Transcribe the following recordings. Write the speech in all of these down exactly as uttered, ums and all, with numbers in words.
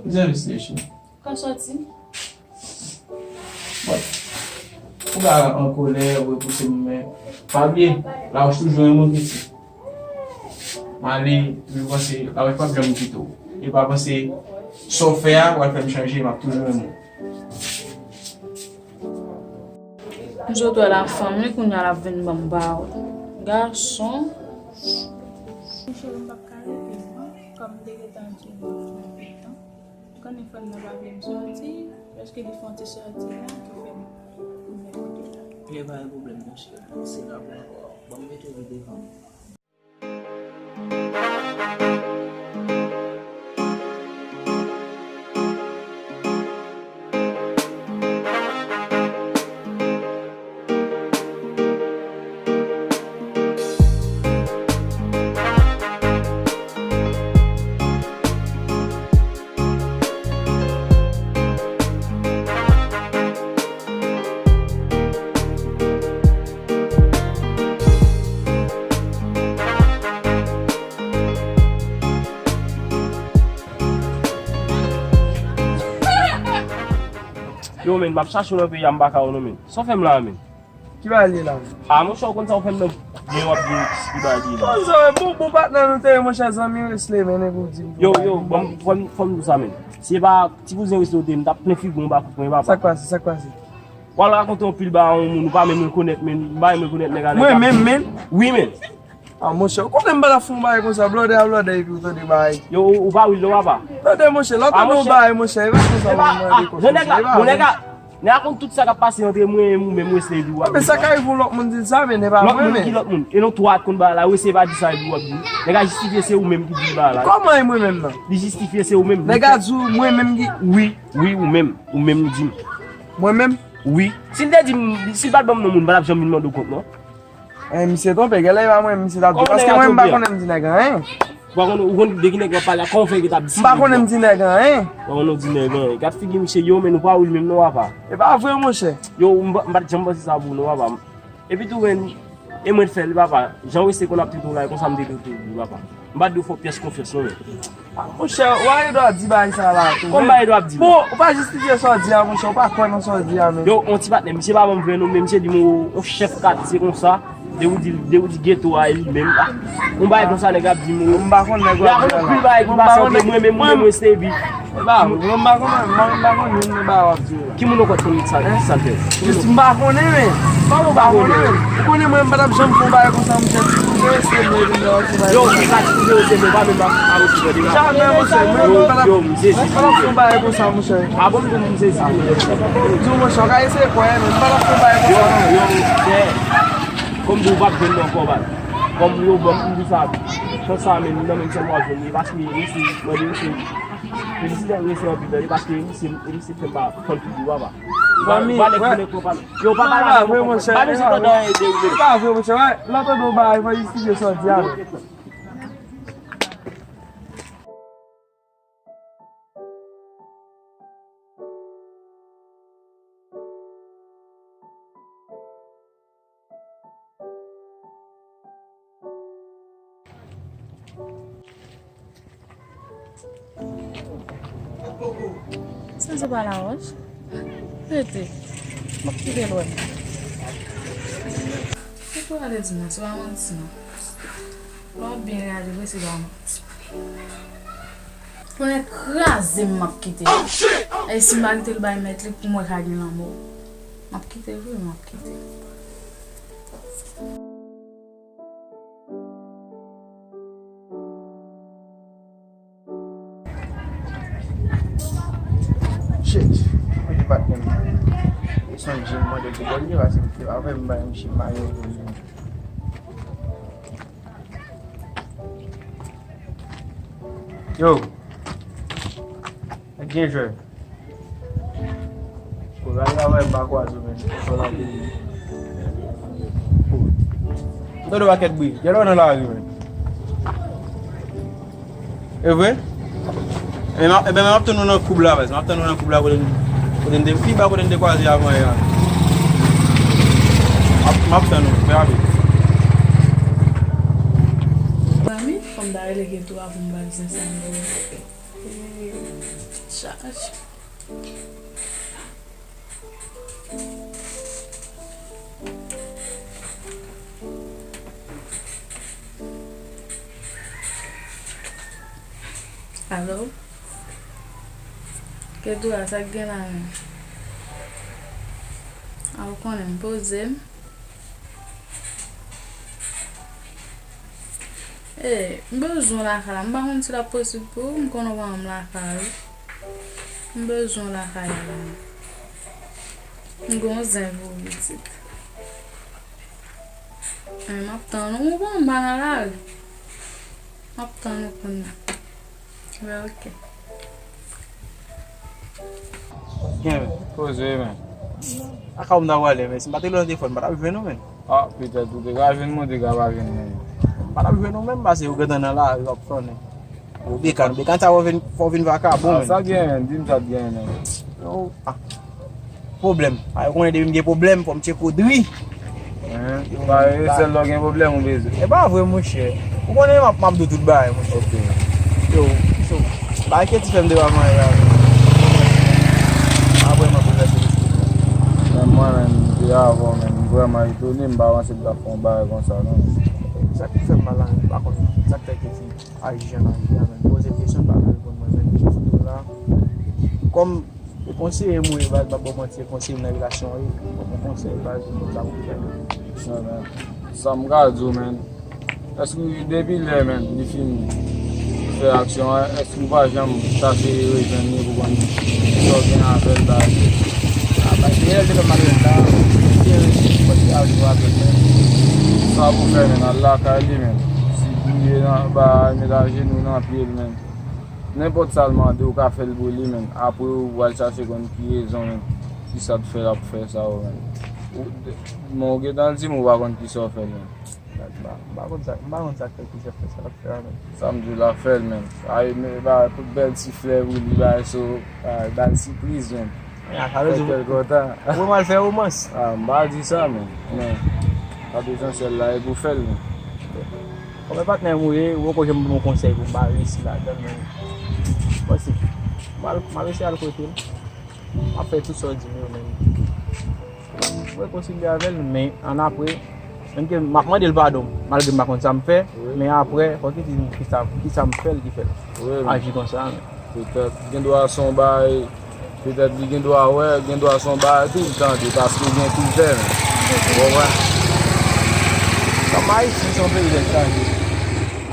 Jan Wesley, cheri. Kan sòti? Bon. Ou ka an kolè, ou repouse m, men pa bliye, Lawòch toujou renmen w, Keti. M ale, toujou panse Lawòch p ap janm kite w. E pa panse sa w fè a pral fè m chanje, m ap toujou renmen w. M sot wè la fanmi, kounye a l ap vin ban m pawòl. Gason. Michel, m p ap ka rete non, kòm m te gentan di w anpil tan. M konnen fanm nan pa vle m sòti, paske li fè yon ti sòti la ki fè m ouvè kote la. Ebyen, pa gen pwoblèm, monchè. Se la pou ankò. Ban m mete w devan. Yo, men, m ap chache w nan peyi a, m pa ka wè w non, men. Sa w fè m la a, men? Ki bagay li ye la, men? A, monchè, w konn sa w fè m nan, men w ap di m ki bagay li ye la. Konn sa w fè, bon, bon patnè nou te ye, monchè, zanmi Wesley, men, epi w di m. Yo, yo, bon, fò m, fò m di w sa, men. Si se pa ti kouzen Wesley w te ye, m t ap plen figi w anba kout pwen, papa. Sa k pase, sa k pase? W al rakonte yon pil bagay a yon moun ou pa menm rekonèt, men, m pa menm rekonèt nèg la, nèg la. Mwen menm, men? Wi, men. A, monchè, ou konnen m pa t ap fè yon bagay konsa, blòdè a blòdè, epi ou tande bagay. Yo, ou, ou pa wi l non, papa. Tande, monchè, lè w tande yon bagay, monchè, e pa konsa pou mande konsèy, se pa bon, nèg la, nèg la konn tout sa k ap pase antre mwen, ou menm, Wesley, epi w ap di sa. Men sa ka rive yon lòt moun di l sa, men e pa mwen, men. Lòt moun, ki lòt moun? E nou twa k konn bagay la, Wesley pa di sa, epi w ap di. Nèg la jistifye se ou menm ki di bagay la. Kòman e mwen menm nan? Li jistifye se ou menm. Nèg la di w mwen menm ki. Wi, wi, ou menm, ou menm li di m. Mwen menm? Wi. Si l te di m, si l pa t ban m non moun, m pa t ap janm vin mande w kont non. Eh, misye twonpe, genlè e pa mwen, misye t ap di. Paske mwen, m pa konnen m di nèg anyen. Ou pa konnen, ou konn de ki nèg w ap pale a, kòman w fè ki t ap di. M pa konnen m di nèg anyen. Ou pa konnen w di nèg anyen. Gad figi misye, yo, men nou pa wi l menm non, papa. E pa vre, monchè. Yo, m pa, m pa t janm panse sa pou ou non, papa. Epi tou, men, e mwen t fè l, papa. Jan Wesley konn ap trete w la, e konsa m te trete w tou, papa. M pa t dwe fè w pyès konfyans non, men. A, monchè, ou pa gen dwa di bagay sa la tou, men. Kòman m pa gen dwa ap di l? Bon, ou pa jistifye sa w di a, monchè, ou pa kwè nan sa w di a, men. Yo, yon ti patnè, misye pa ban m vre non, men misye di m yon, yon chèf katye konsa, de ou di, de ou di geto a, e li menm. A, yon bagay konsa nèg la ap di m, yo. M pa konn nèg w ap di a la. Anpil bagay ki pase ant mwen menm, mwen menm Wesley, epi. E pa vre, mwen m pa konn, mwen m pa konn youn nan bagay w ap di yo la. Ki moun ankò t konn sa, sa l fè? Jis m pa konnen, men. Kòman w pa konnen, men? Ou konnen mwen, m pa t ap janm fè yon bagay konsa, monchè. Ti kouzen Wesley mwen vin nan yon ti bagay. Yo, se pa ti kouzen Wesley, men pa menm ap, ap okipe de la. Jamè, monchè, mwen, mwen pa t ap, yo, m sezi. Mwen pa t ap fè yon bagay konsa, monchè. A bon, m tou m sezi. M di w, monchè, w ka eseye kwè, men m pa t ap fè yon bagay konsa, non. Yo, yo, monchè. Kòm di w p ap jwenn nan kòb la. Kòm yo ban m di sa, chans sa, men nan menm sèl w ap jwenn li, paske yo se, mande yo se. Felisite Wesley anpil, tande, paske misye, misye fè m pa fann figi w, papa. Zanmi, valè wè. Koulè kò, papa. Yo, papa, pa vre, monchè. Pa bezwen tande anyen de ou menm. E pa vre, monchè, wè. Lè w tande yon bagay, fò jistifye sa w di a, men. Sa se pa Lawòch? Rete. M ap kite l wè m. Ou pral di non, se pa manti non. Lè w ap byen gade vre, se pa manti. Tonnè kraze m, m ap kite l. E si m pa kite l bay mèt li, pou mwen ka gen lanmò. M ap kite l wi, m ap kite l. Shit, mwen te bat menm. E sonje m mande pou bòl li, paske m te avè m bay m chim mayo. Yo. Nèg gen jwè. Pou gade la, wè, m pa kwaze w, men. Sou la, pou. M tande yon pakèt bri. Genlè w nan lari, men. E vre? Ebyen, m ap, ebyen, m ap tann ou nan koub la, baz. M ap tann ou nan koub la, kote n, kote n te, pi ba kote n te kwaze avan yè a. M ap, m ap tann ou, fè rapid. Zanmi, fò m ta rele Geto a pou m ba l senk san dola. E, Chaj. Alo? Kedora, sa k gen la menm? A, ou konnen m poze m. E, m bezwen w lakay la. M pa konn si l ap posib pou ou. M konnen w pa renmen m lakay ou. M bezwen w lakay la. M gon zen pou ou, pitit. E, m ap tann ou. Ou konn m pa nan lari. M ap tann ou kounye a. Mwen, ok. Gen, men. Poze, men. Lakay ou m ta prale, men. Si m pa te lwen nan telefòn, m pa t ap jwenn ou, men. A, petèt ou te ka jwenn mwen, ou te ka pa jwenn mwen. M pa t ap jwenn ou menm, paske ou gentan nan lari, w ap flannen. Ou bekan, bekan sa, fò w vin, fò w vin vakabon, men. A, sa gen, men. Di m sa t gen, men. Yo, a. Pwoblèm. A, yo konnen depi m gen pwoblèm, fò m tcheke Odri. Hein? Yo, pa e sèl lè w gen pwoblèm ou bezwen. E pa vre, monchè. Ou konnen m ap, m ap di w tout bagay, monchè. Ok. Yo, so, bagay Katie fè m te pa manyen la. Pa vrèman boulvèse lespri m. Menm mwen menm, depi avan menm, m vrèman etone, m pa panse l t ap fè yon bagay konsa, non. Sa ki fè m mal la, m pa konn sa k fè Katie aji jan l aji a, menm. Poze m kesyon, l pa ka reponn mwen, menm. Tou la, kòm E konseye m wi, baz, m ap ba w manti, e konseye m nan relasyon wi. Bon, bon konsèy, baz, m konn sa pou m fè. Sa m ka di w, menn. Èske w, depi lè, menn, li fin fè aksyon an, èske w pa janm chache rejwenn li pou konn sa w gen avè l, baz? A, baz, se lè l te fè m mal rèv la, se resi pòt li a, li avè l, menn. Sa pou w fè, menn, al lakay li, menn. Si w priye nan, ba, met ajenou nan pye l, menn. Nenpòt sa l mande, ou ka fè l pou li, menn. Apre, ou pral chache konn ki rezon, menn. Kisa k fè l ap fè sa yo, menn. Ou, men ou gentan di m ou pa konn kisa w fè l, menn. M pa, m pa konn sa, m pa konn sa k fè Kouchèf fè sa l ap fè a, menn. Sa m di w l ap fè l, menn. Ay, men, ba, tout bèl ti flè pou li, ba, so, ba, ba l sipriz, menn. A, sa vle di, fè kè l kontan. Ou pral fè romans? A, m pa di sa, menn. Men, pa esansyèl la, e pou fè l, menn. Kòm e patnè m ou ye, ou poko janm ban m yon konsèy pou m pa resi ladan l, men. Bon, se, m al, m al eseye al kote l. M ap fè tout sa w di m yo, men. M rekonsilye avè l, men annapre, menm ke m ap mande l padon, malgre m pa konn sa m fè, wi, men apre, fòk li di m kisa, kisa m fè l ki fè l aji konsa, men. Petèt, gen dwa se yon bagay, petèt li gen dwa wè, gen dwa se yon bagay tou, li tande, paske gen kritè, men. Ou konprann? Kòm Ayiti, se yon peyi lètranje.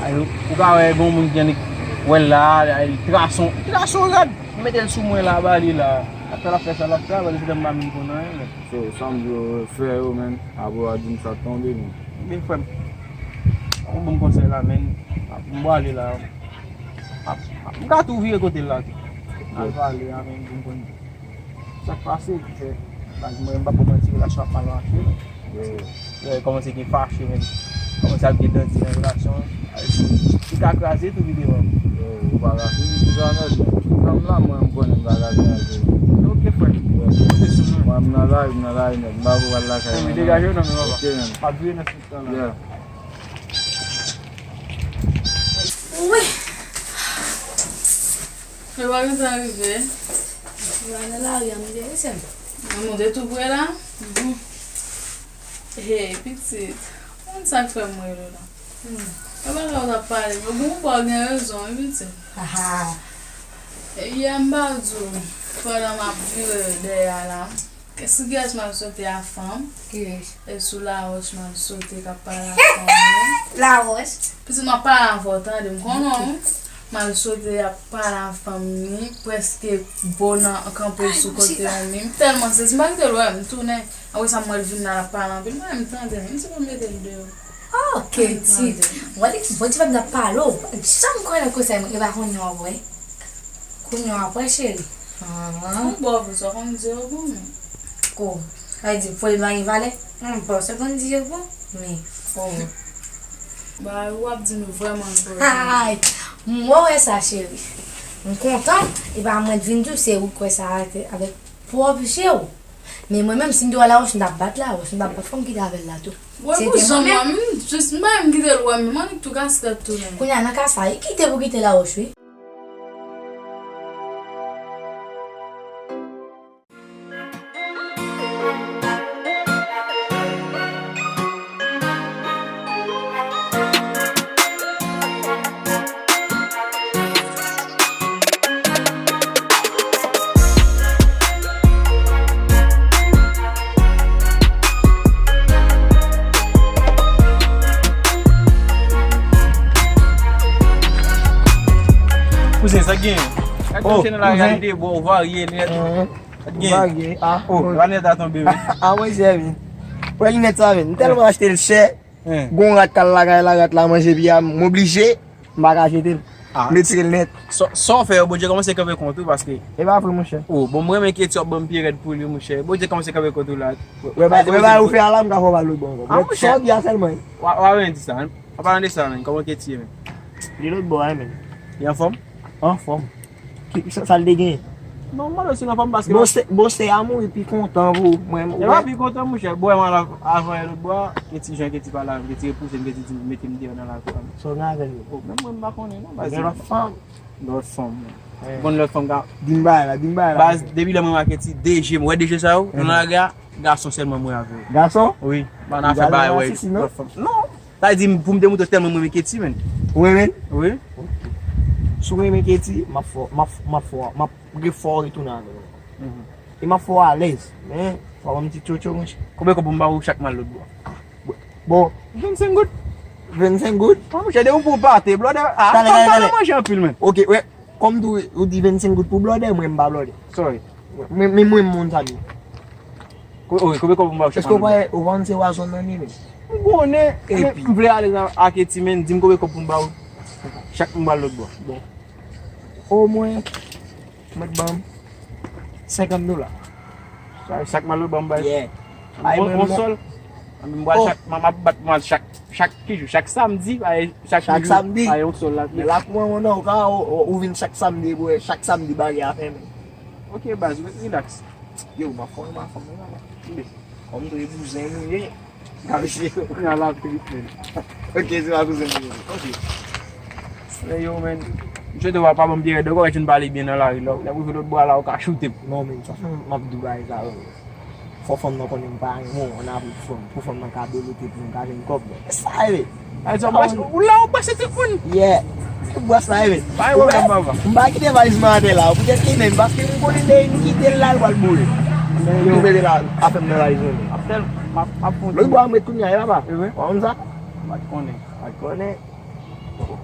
Ay, ou ka wè, gen yon moun ki annik wè l la, ay, li trase yon, li trase yon rad, li mete l sou mwen la, ba li la. Apre l ap fè sa l ap fè a, ba li se tèm pa menm konn anyen, men. So, sa m di w, frè yo, men, apre w a di m sa k tonbe, men. Ebyen, frè m, ou ban m konsèy la, men. M prale la. Ap, ap, m ka tou vire kote l la tou. Al pale a, men pou m konn sa k pase, ki fè, baz, mwen, m p ap ba w manti, relasyon ap mal mache. Yo. Yo kòmanse gen fache, men. Kòmanse ap gen danti nan relasyon an. Li ka kraze tou ki devan. Yo, ou pa ka fini pou sa nèt, men. Zanm la, mwen, m konnen m pa ka kraze. Ok, frè. Yo. Konte sou mwen. Mwen, m nan lari, m nan lari nèt. M pa pou al lakay mwen, non. Degaje w nan men papa. Ok, men. M ap vire nan street lan la. Yeah. Wi. E pa gentan rive. Mwen nan lari a, m te, wi, sè m. Nan monte tou pre la? Mhm. Hey, pitit. Ou konn sa k fè m rele w la? Hmm. E pa sa w t ap pale, men bon, ou pa gen rezon, wi, pitit. Aha. E yè m pa di w, pandan m ap vire dèyè a la, Kiyès m al sote a fanm? Kiyès? E sou Lawòch m al sote k ap pale a fanm yo. Lawòch? Pitit, m ap pale avè w, tande, m konnen w. M al sote ap pale a fanm ni, prèske bo nan kanpe sou kote yon mi. M tèlman sezi, m pa kite l wè m, m tounen. Apre sa, m wè l vin la, l ap pale anpil. Mwen, m tande, m di pou m mete l deyò. Oh, Katie. Mwen, bon, ti fè m t ap pale w. Janm kwè nan konsèy mwen, e pa kounye a w ap wè. Kounye a w ap wè, cheri. Ahn. Ou bò vre, sa w konn di yo bon, men. Ko. Sa vle di, fò l pa gen valè? Hum, bon, sa w konn di yo bon, men. Oh. Bagay ou ap di nou vrèman enpòtan. Ay, m wè w wè sa, cheri. M kontan, e pa mwen t vin di w, se ou k wè sa avèk pwòp je w. Men mwen menm, si m te wè Lawòch, m t ap bat Lawòch, m t ap bat fanm ki te avè l la tou. Wè, se pou te zanmi mwen menm, m jis, m pa menm kite l wè m, m annik tou kase tèt tounen. Kounye a, nan ka sa, li kite pou kite Lawòch, wi. Gen. Gade oh, se nan la kouzen. Reyalite, bon, ou varye, linèt. Mhm. Gen. Ou varye. Ah, oh, oh. Linèt a tonbe, wi. Ah, mwen, jè, wi. Wè, linèt sa, men. M tèlman achte l chè. Gon rat k al lakay la, rat la manje pye a, m oblije, m pa ka jete l. Ah. M retire l nèt. Sa, sa w fè yo, Bondye kòmanse kanpe kont ou, paske. E pa vre, monchè. Oh, bon, m renmen Ketty ap ban m pye rèd pou li, monchè. Bondye kòmanse kanpe kont ou la. Wè, ba, wè, ba, ou fè a la, m ka fè w ba lòt bò ankò. Ah, monchè. Sa w di a sèlman. Wa, wa, men di sa, an. An palan de sa, men, kòman Ketty ye, men? Li lòt bò a, men. Li anfòm? Anfòm. Ki, sa, sa l te genyen? Non, m mande w si l anfòm paske. Bon, se, bon, se a mouri pi kontan pou mwen. E pa pi kontan, monchè. Bò, mwen la, avan yè lòt bò a, gen ti jan, gen ti pale avè m, gen ti repouse m, gen ti di m, mete m deyò nan lakou a. Sa w gen avè l? Oh, menm mwen, m pa konnen, non, baz. Gen lòt fanm? Lòt fanm, men. Ou konn lòt fanm ka. Di m bagay la, di m bagay la. Baz, depi lè mwen make ti de je, mwen wè de je sa yo, nan lari a, gason sèlman mwen avè yo. Gason? Wi, m pa nan fè bagay, wè, lòt fanm. Non. Sa vle di, pou m te montre w tèlman mwen renmen Ketty, men. Ou renmen? Wi. Si w renmen Ketty, m ap fè w, m ap, m ap fè w, m ap refè w retounen avè l. Mhm. E m ap fè w alèz. Men, fò w ban m ti tchotcho, monchè. Konbyen kòb pou m ba ou chak m al lòt bò? Bon. Vennsenk goud? Vennsenk goud? Mwen, monchè, depi pou w pate, blòdè, ah, talè, talè, talè. Manje anpil, men. Ok, wè. Kòm tou, ou di vennsenk goud pou blòdè, mwen m pa blòdè. Sorry. Men, men mwen m moun sa m ye. Ko-, ok, konbyen kòb pou m ba ou chak? Èske ou pa, ou pa konn se wazon nan li menm? M konnen, men m vle ale nan, ak Ketty, men di m konbyen kòb pou m ba ou chak m ba lòt bò. Bon. Omwen, mèt ban m senkant dola. Sa, chak m al lòt bò m bay. Yeah. Ay, yon, mwen, yon mwen sòl. Mwen, m pral chak, m, m ap bat mwen chak, chak ki jou? Chak samdi, ay, chak ki jou, samdi. Ay, yon sòl la. Men lakou mwen, non, ou ka, ou, ou, ou vin chak samdi, bro, chak samdi bagay a fèmen. Ok, baz, re-, relax. Yo, m ap fè, m ap fè, m ap fè. Kòm tou e bouzen nou ye. Kòm si. Kounye a la, trip, men. Ok, se pa bouzen nou ye. Ok. Men yo, men. Misye te wè pa ban m pye rèd, ou konn jwenn pale byen nan lari la. Lè m rive lòt bò a la, ou ka choute m. Non, men, sa fè m ap di w bagay sa yo. Fò fanm nan konnen m pa renmen w, ann ap pou fanm, pou fanm nan ka dolote pou nou ka jwenn kòb, men. Sa e, men. Ay, sa, ou la, ou pase tout moun. Yeah. Se bwès la, e, men. Pa gen pwoblèm, papa. M pa kite valiz mwen atè la, poutèt li menm, paske m konnen depi m kite l la, l pral boule. Men yo. M tou mete la, afè m nan valiz mwen, men. Ap tèl, m ap, m ap fon. Lòt bò a m ret kounye a, e, papa. E, wi. Ou konn sa? M pa t konnen. M pa t konnen.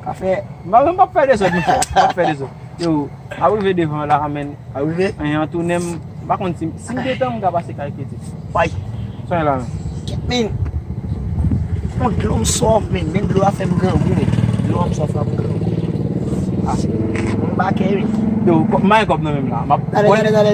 Ka fè. M pa, m p ap fè dezòd, monchè. M p ap fè dezòd. Yo, ap rive devan la, men. Ap rive? An, an tounen, m pa konn si, si m gentan, m ka pase kay Ketty. Bay. Sa la, men. Kèt, men. Bon, dlo m sòf, men. Men dlo a fè m grangou, men. Dlo a m sòf la m grangou. Ah, m bakè, men. Yo, kò-, m pa gen kòb nan men m la. M ap. Talè, talè, talè,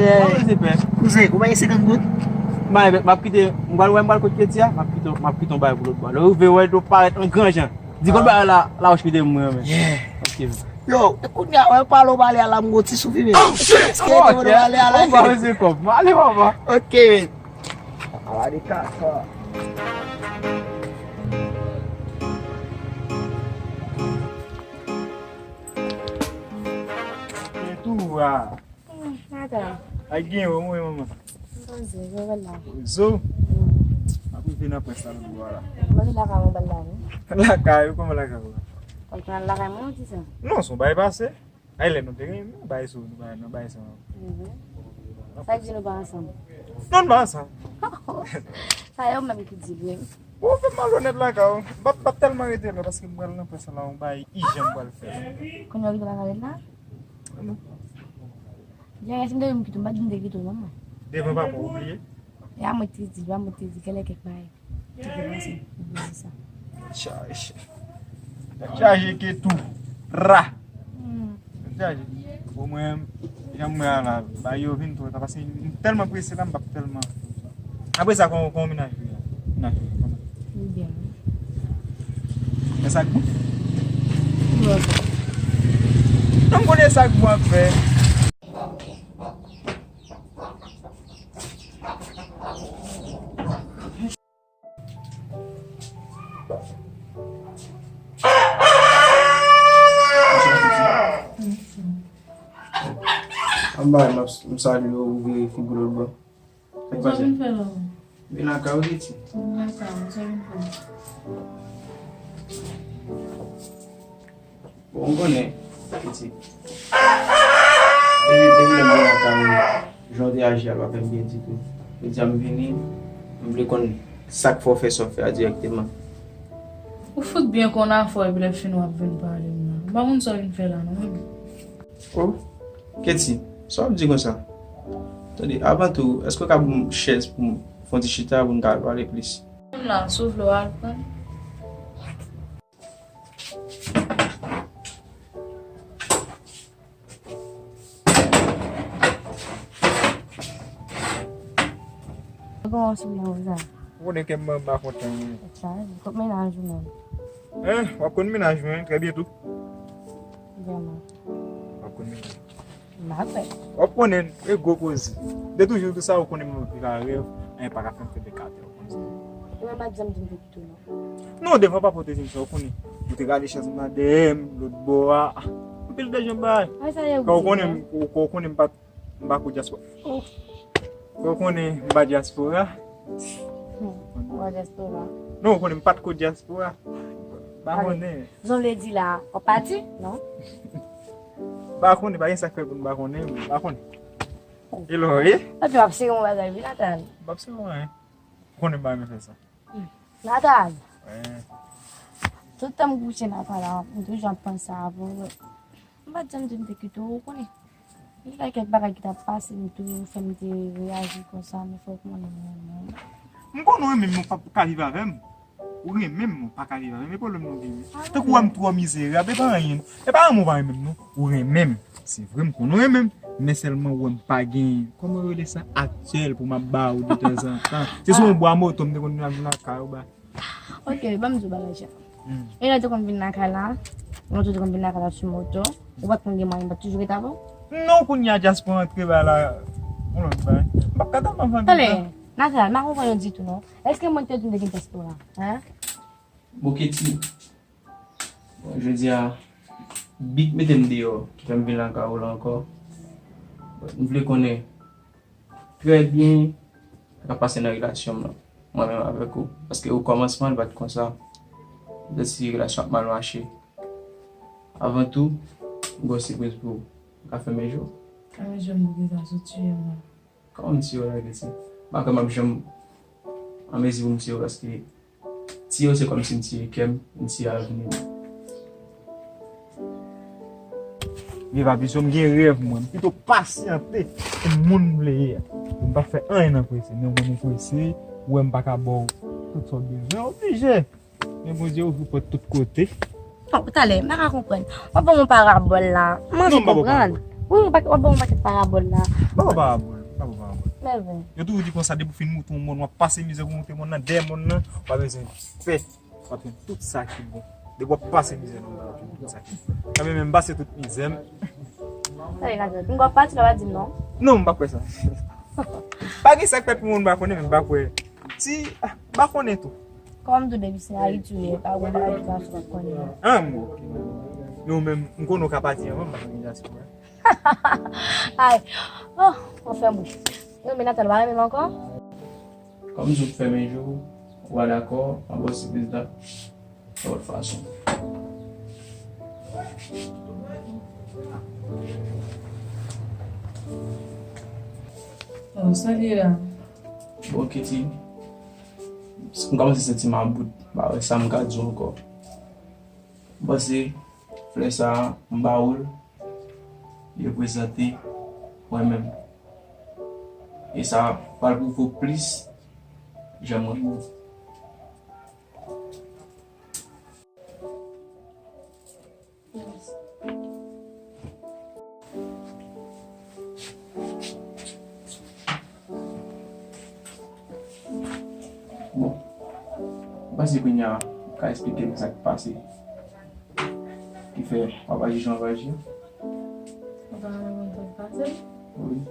talè. Kouzen, ou pa gen senkant goud? M pa gen, m ap kite, m pral wè, m pral kot Ketty a, m ap kite, m ap kite yon bagay pou lòt bò. Lè w rive, wè, dlo parèt an gran jan. Di konn bagay la, la wòch kite mwen, men. Yeah. Ok, men. Yo, e kounye a, wè, pale w pale a la, m gon ti soufri, men. Oh, shit! Eske te mande pale a la? Ou pa bezwen kòb. M ale, papa. Ok, men. Ala de kaka. E tou, a. Hmm, madanm. Ay, gen ou, mwen, manman. M poze, je wè la. Zo? Hmm. M ap rive nan près la, lòt bò a la. Mwen lakay mwen, bal la, wi. Lakay ou, kòman lakay ou la? Ou pral lakay mwen, ou di sa? Non, se yon bagay pase. Ay, lè nou te gen, nou bay sou, nou bay, nou bay sa. Mhm. Sa di nou pa ansanm? Non, nou pa ansanm. Sa yo menm ki di l, wi. Ou fè m malonèt lakay ou. M ap, m ap tèlman rete la, paske m pral nan près la, yon bagay ijan m pral fè. Kounye a w kite lakay la? Non. Jere, si m te di m kite w, m pa t di m te kite w, manman. Devan papa w bliye? E a mwen te di, a mwen te di, genlè kèk bagay ki te pase, m bliye sa. Chaje. Chaje ke tou. Ra. Hmm. Chaje. Bon, mwen, jan mwen a la, bagay yo vin twò ta, paske m tèlman prese la, m p ap tèlman. Apre sa, kòman, kòman mennaj ou ye? Mennaj ou ye, kòman? Li byen, wi. Men sa k bon? Li bon sa. Non, m konnen sa k bon ap fè. Anba, m ap, m salye w, ou vire figi w lòt bò. Sa k pase? Sa w vin fè la, ou? Vin lakay ou, Ketty. Vin lakay ou, sa w vin fè? Bon, ou konnen, Ketty. Depi, depi lè m vin lakay ou, jan w te aji a pa fè m byen ditou. Jodi a m vini, m vle konn sa k fè w fè sa w fè a dirèkteman. Ou fout byen konn afè w epi lè fini w ap vin pale m nan. M pa konn sa w vin fè la, non, baby. Oh, Ketty, sa w ap di konsa? Tande, avan tou, èske w ka ban m chèz pou m fè yon ti chita pou n ka pale plis? M la, si w vle w al pran. Kòman w sou lè w la? Ou konnen kè m pa kontan. Sa, kot mennaj ou menm? Hein, w ap konn mennaj mwen trè byento. Vrèman. W ap konn mennaj. M pa kwè. W ap konnen, e gwo koze. De toujou, tou sa, ou konnen mwen viv a rèv, anyen pa ka fè m fè de katè, w konn sa. Ou pa janm di m de pito, non. Non, devan pa pote di m sa, ou konnen. Ou te rale chèz m nan dèyè m, lòt bò a. Ah, anpil de jan bagay. Sa, sa, ou konnen, ou, ou konnen m pa, m pa kou dyaspora. Oh. Ou konnen m pa dyaspora. Hmm, ou pa dyaspora. Non, ou konnen m pa t kou dyaspora. Pa konnen. Jan w vle di la, w ap pati? Non. Pa konnen, pa gen sa k fè pou n pa konnen, pa konnen. E lò, e? Epi w ap sere yon bagay, wi, Nathan. M p ap sere anyen. Ou konnen m pa renmen fè sa. Hmm. Nathan. Wi. Tout tan m kouche Nathan la, m toujou ap panse avè w. M pa t janm di m te kite w, ou konnen. Gen kèk bagay ki t ap pase m tou, fè m te reyaji konsa, men fòk mwen renmen w. M konnen w renmen m, men w p ap ka viv avè m. Ou renmen m, men w pa ka viv avè m. E pwoblèm nou gen, wi. Tankou w wè m twò mizerab, e pa anyen. E pa renmen w pa renmen m, non. Ou renmen m. Se vre, m konnen w renmen m. Men sèlman w wè m pa gen, kòman yo rele sa, aktyèl pou m ap ba ou detanzantan. Se sou yon bwa moto m te konn vin lakay ou ba. Ok, ban m di w bagay sa. Hmm. E lè w te konn vin lakay la, lè w te konn vin lakay la sou moto, ou pa t konn gen mwayen, m pa t toujou rete avè w? Non, kounye a dyaspora antre ba la, yon lòt bagay. M p ap ka tann m ap vann. Tande, Nathan, m pa konprann ou ditou non. Èske mwen te di w m te gen dyaspora? Hein? Bon, Ketty, bon, jodi a, bi k mete m deyò, ki fè m vin lakay ou la ankò. M vle konnen trè byen sa k ap pase nan relasyon m nan, mwen menm avèk ou. Paske okòmansman, li pa t konsa. M santi relasyon ap mal mache. Avan tou, m gen yon sipriz pou ou. Ou ka fèmen je w? Fèmen je m pou kisa? Sot tiye m la. Kòman m tiye w la, Ketty? M pa kwè m ap janm an mezi pou m tiye w, paske tiye w se kòmsi m tiye kè m, m tiye avni m. Viv a vizyon, m gen rèv mwen. M pito pasyante pou moun m vle ye a. M pa fè anyen nan prese, men ou menm ou prese, ou wè m pa ka ba w tout sa w bezwen, oblije. Men Bondye ouvri pòt tout kote. Non, talè, m pa ka konprann. W ap ban m yon parabòl la. M anvi konprann. Wi, w ap ban m yon pakèt parabòl la. M pa ba w parabòl, m pa ba w parabòl. Mèvèy. Yo toujou di konsa, depi w fin moute yon mòn, w ap pase mizè pou w moute mòn nan, dèyè mòn nan, w pa bezwen pè. W ap jwenn tout sa ki bon. Depi w ap pase mizè nan mòn, w ap jwenn tout sa ki bon. Kanmenm, m pase tout mizè m. Talè, Nathan, m kwè w ap pati la, w pa di m non. Non, m pa kwè sa. Pa gen sa k fèt pou moun m pa konnen, men m pa kwè. Si, ah, m pa konnen tou. Kòm tou depi se Ayiti ou ye, pa gen bagay ki pa fèt konnen. Ah, m, ok. Nou menm, m konnen w ka pati anvan, m pa konnen dyaspora. Ay, oh, anfen bon. Nou, men Nathan, w pa renmen m ankò? Kòm m di w fèmen je w, ou pa dakò, m ap ba w sipriz la. Yon lòt fason. Oh, sa li ye la? Bon, Ketty, m kòmanse santi m about, m pa wè sa m ka di w ankò. M panse flè sa a, m ba ou l, li reprezante mwen menm. E sa pral pwouve w plis jan m renmen w. Bon, m panse kounye a ou ka eksplike m sa k pase ki fè w ap aji jan w ap aji a? Ou pa renmen konn sa k pase? Wi.